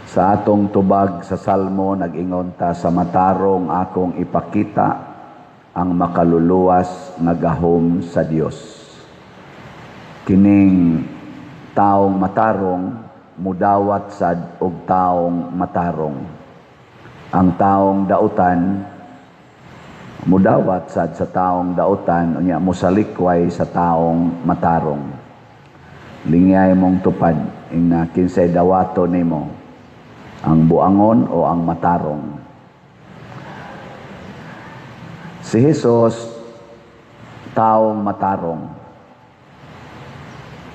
Sa atong tubag sa Salmo, nag-ingon ta, "Sa matarong akong ipakita ang makaluluwas nga gahom sa Dios." Kining taong matarong mudawat sad og taong matarong. Ang taong dautan mudawat sad sa taong dautan, unya mosalikway sa taong matarong. Lingyay mong tupad ingna kinsay dawato nimo, ang buangon o ang matarong? Si Jesus, taong matarong.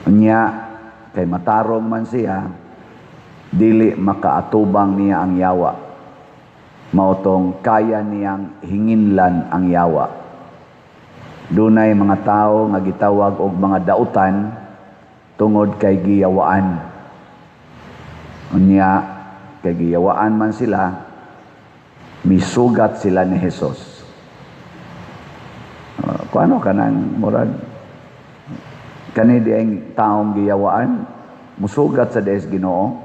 Unya kay matarong man siya, dili makaatubang niya ang yawa. Mao tong kaya niyang hinginlan ang yawa. Dunay mga tao nga gitawag og mga dautan tungod kay giyawaan. Unya kay giyawaan man sila, misugat sila ni Jesus. Kuano kanang murag kani diayng taong giyawaan musugat sa des Ginoo.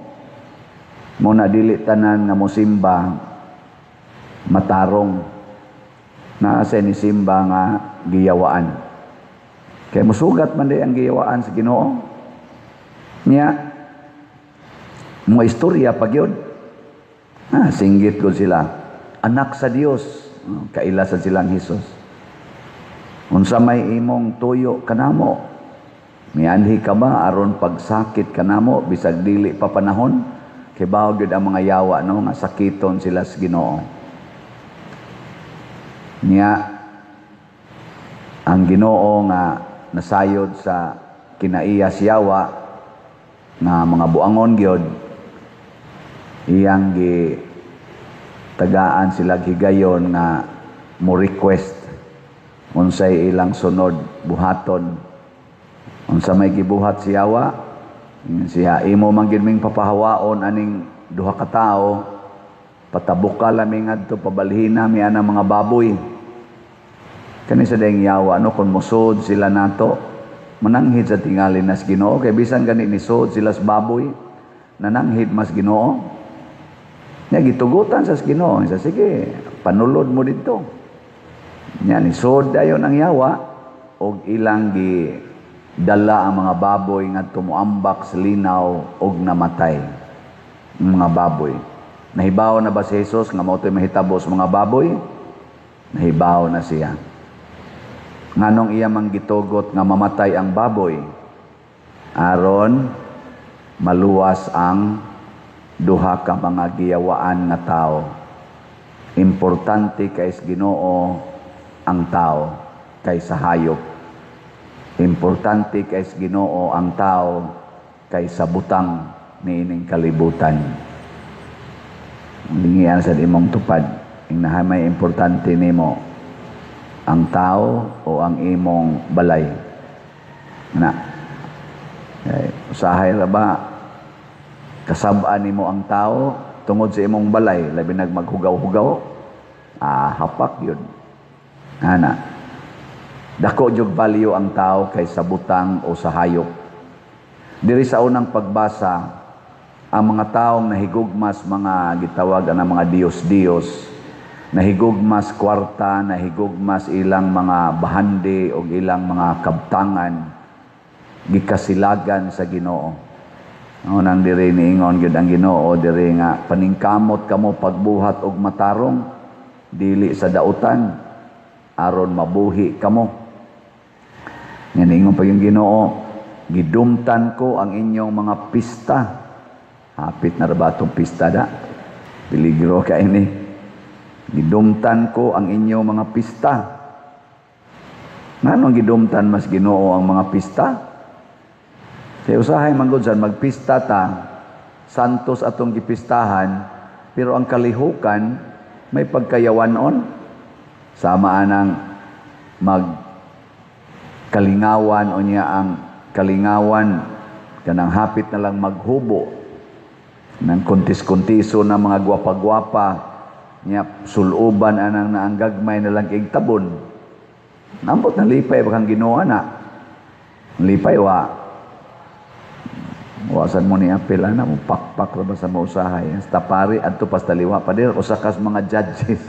Mo na dili tanan nga mosimba matarong. Naa sa ni simba nga giyawaan. Kay musugat man di ang giyawaan sa Ginoo. Nya mo istorya pa gyud. Ah, singgit ko sila. "Anak sa Dios." Oh, kaila sa silang Jesus. "Unsa may imong tuyo kanamo? Mianhi ka ba aron pagsakit kanamo bisag dili pa panahon?" Kay bawo gyud ang mga yawa, no, nga sakiton sila sa Ginoo. Nya ang Ginoo nga nasayod sa kinaiya yawa nga mga buangon gyud, iyang gi tagaan sila higayon nga mo request unsay ilang sunod buhaton. Unsa may gibuhat si yawa? Siya, "Imo man gid ming papahawaon aning duha ka tawo, patabuka lami ngadto, pabalhina mi anang mga baboy." Kani sa dayang yawa, no, kung musod sila nato, mananghid sa tingali nas Ginoo, kay bisan gani nisod sila sa baboy, nananghid mas Ginoo. Nya gitugutan sa Ginoo, sa, "Sige, panulod mo didto." Nya nisod dayon ang yawa og ilang gi dala ang mga baboy ngadto moambak sa linaw og namatay ang mga baboy. Nahibaw na ba si Jesus nga mao to'y mahitabo sa mga baboy? Nahibaw na siya. Nganong iya mang gitugot nga mamatay ang baboy? Aron maluwas ang duha ka mga giyawaan nga tao. Importante kay Ginoo ang tao kaysa hayop. Importante kay Ginoo ang tao kaysa butang niining kalibutan. Lingian sa imong tupad ing may importante nimo, ang tao o ang imong balay na. Eh, usahay ra ba kasab-an nimo ang tao tungod sa imong balay, labi nag maghugaw-hugaw? Ah, hapak yun ana. Dako jug value ang tao kaysa butang o sa hayop. Diri sa unang pagbasa, ang mga taong nahigugmas mga gitawag ang mga diyos-diyos, nahigugmas kwarta, nahigugmas ilang mga bahandi o ilang mga kabtangan, gikasilagan sa Ginoo. Nang diri niingon gyud ang Ginoo diri nga paningkamot kamo pagbuhat og matarong, dili sa dautan, aron mabuhi kamo. Nga niingon pa yung Ginoo, "Gidumtan ko ang inyong mga pista." Hapit na ra ba atong pista da? Peligro ka ini. "Gidumtan ko ang inyong mga pista." Nganong gidumtan mas Ginoo ang mga pista? Kay usahay man gud san magpista ta, santos atong gipistahan, pero ang kalihukan may pagkayawanon. Sama anang mag kalingawan o niya ang kalingawan kanang hapit na lang maghubo ng kontis-kontiso na mga gwapa-gwapa niya, suluban anang naang gagmay na lang tabon. Nambot na lipay ba kang Ginoo na lipay wa? Wasan mo ni apil ana mo, pakpak ra ba sa mausahay. Hasta pari adto pas taliwa pader usa kas mga judges.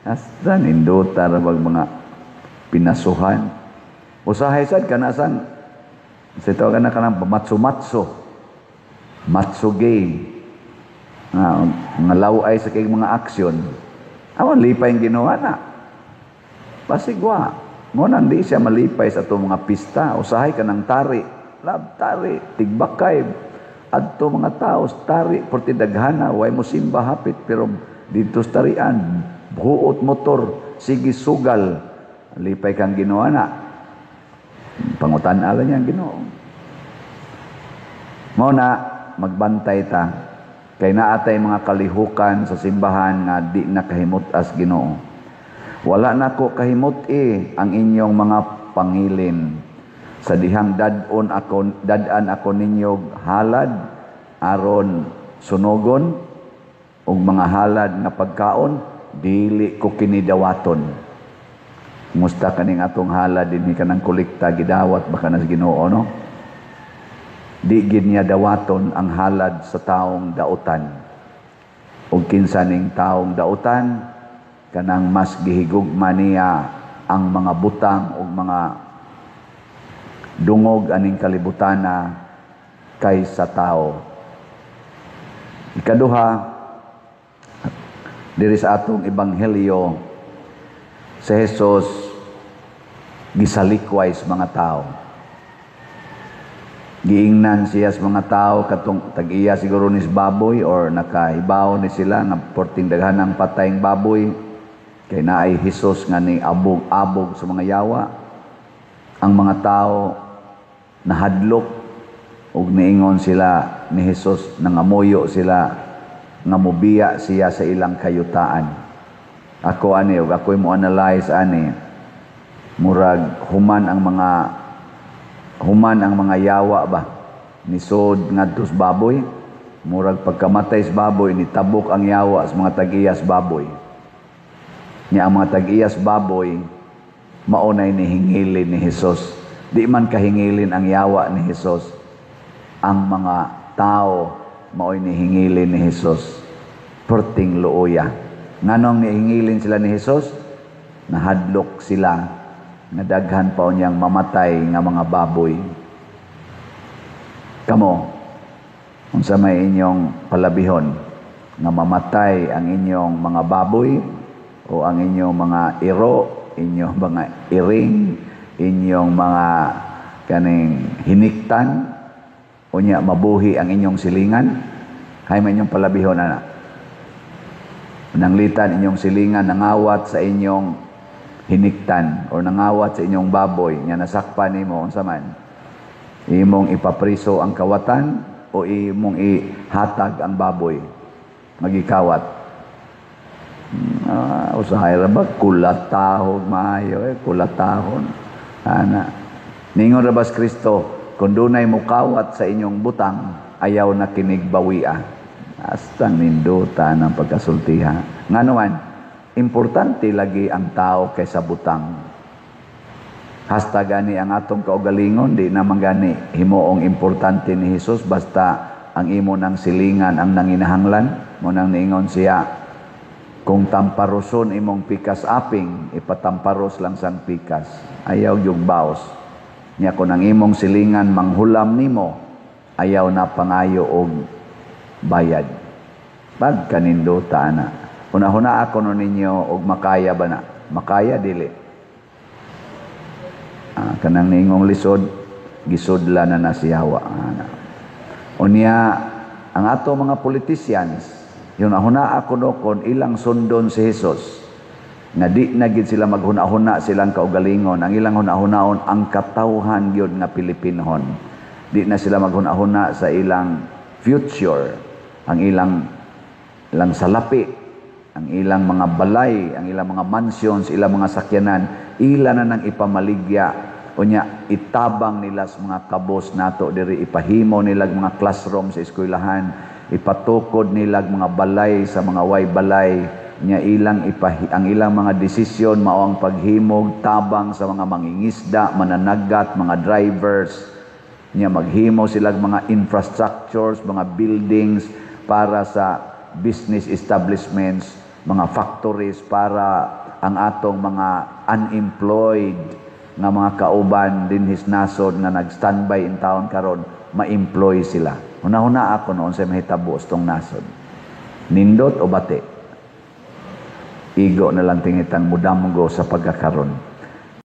Hasta nindota ra bag mga pinasuhan. Usahay sad kana sang sa tawagan na kanang matso-matso. Matso gay. Nga, mga laway sa kay mga aksyon. Awan lipay ang Ginoo na. Pasigwa. Mo nang di siya malipay sa atong mga pista. Usahay ka ng tari. Lab tari, tigbakay. Adto mga tao, tari, porti daghana, way mo simba hapit, pero dito sa tarian, buot motor, sige sugal. Lipay kang Ginoo na. Pangutan ala niya ang Ginoo. Mao na magbantay ta kay naatay mga kalihukan sa simbahan nga di na kahimut-as Ginoo. Wala nako kahimut-i ang inyong mga pangilin. Sa dihang dad-on ako, dad-an ako ninyo halad aron sunogon ug mga halad nga pagkaon, dili ko kini dawaton. Musta kaning atong halad dinhi kanang kolekta, gidawat ba kana sa Ginoo, no? Di gid niya dawaton ang halad sa taong dautan. Ug kinsa ning taong dautan? Kanang mas gihigugma niya ang mga butang ug mga dungog aning kalibutana kaysa tao. Ikaduha, diri sa atong ebanghelyo, si Jesus gisalikway sa mga tao. Giingnan siya sa mga tao katong tag-iya siguro ni baboy or nakahibaw ni sila nga porting daghan ang patayng baboy kay naay Hesus nga ni abog-abog sa mga yawa. Ang mga tao nahadlok ug niingon sila ni Hesus, nangamuyo sila nga mobiya siya sa ilang kayutaan. Ako ani, ug ako'y mo analyze ani, murag human ang mga yawa ba nisod ngadto sa baboy, murag pagkamatay sa baboy, nitabok ang yawa sa mga tag-iyas baboy. Nya ang mga tag-iyas baboy maunay nihingilin ni Hesus. Di man kahingilin ang yawa ni Hesus, ang mga tao mao'y nihingilin ni Hesus. Perting luoya. Nganong nihingilin sila ni Hesus? Nahadlok sila nga daghan pa niyang mamatay nga mga baboy. Kamo, unsa may inyong palabihon? Nga mamatay ang inyong mga baboy o ang inyong mga iro, inyong mga iring, inyong mga kaning hiniktan, o nya mabuhi ang inyong silingan? Hay may inyong palabihon ana. Nanglitan inyong silingan nangawat sa inyong hiniktan or nangawat sa inyong baboy nga nasakpan nimo, unsa man? Imong ipapriso ang kawatan o imong ihatag ang baboy magikawat? Usahay ra ba kulatahog maayo eh, kulatahon ana. Ningon ra bas Kristo, kung dunay mukawat sa inyong butang, ayaw na kinig bawia. Hasta nindota ng pagkasultiha. Ngano man, importante lagi ang tao kaysa butang. Hasta gani ang atong kaugalingon, di naman gani himuong importante ni Hesus, basta ang imo ng silingan ang nanginahanglan. Mo nang niingon siya, kung tamparoson imong pikas aping, ipatamparos lang sang pikas. Ayaw yung baos. Nya kung ang imong silingan manghulam nimo, ayaw na pangayo og bayad. Pagkanindota na. Una-huna ako no ninyo og makaya ba na? Makaya dili. Kanang niingong lisod, gisudla na na siyawa. Na. Unya, ang ato mga politicians, yun ahuna ako no kon ilang sundon si Jesus, nga di na gid sila maghuna-huna silang kaugalingon. Ang ilang huna-hunaon ang katawhan gyud nga Pilipinhon. Di na sila maghuna-huna sa ilang future, ang ilang salapi, ang ilang mga balay, ang ilang mga mansions, ilang mga sakyanan, ila na nang ipamaligya. Unya itabang nila sa mga kabos nato diri, ipahimo nila mga classroom sa eskwelahan, ipatukod nila mga balay sa mga way balay nya ilang ipahi, ang ilang mga desisyon mao ang paghimog tabang sa mga mangingisda, mananagat, mga drivers. Nya maghimo sila mga infrastructures, mga buildings para sa business establishments, mga factories, para ang atong mga unemployed nga mga kauban dinhi sa nasod nga nag-standby in town karon, ma-employ sila. Hunahuna ako noon sa mahitabo sa tong nasod. Nindot o bati? Igo na lang tingitang mudamgo sa pagkakaron.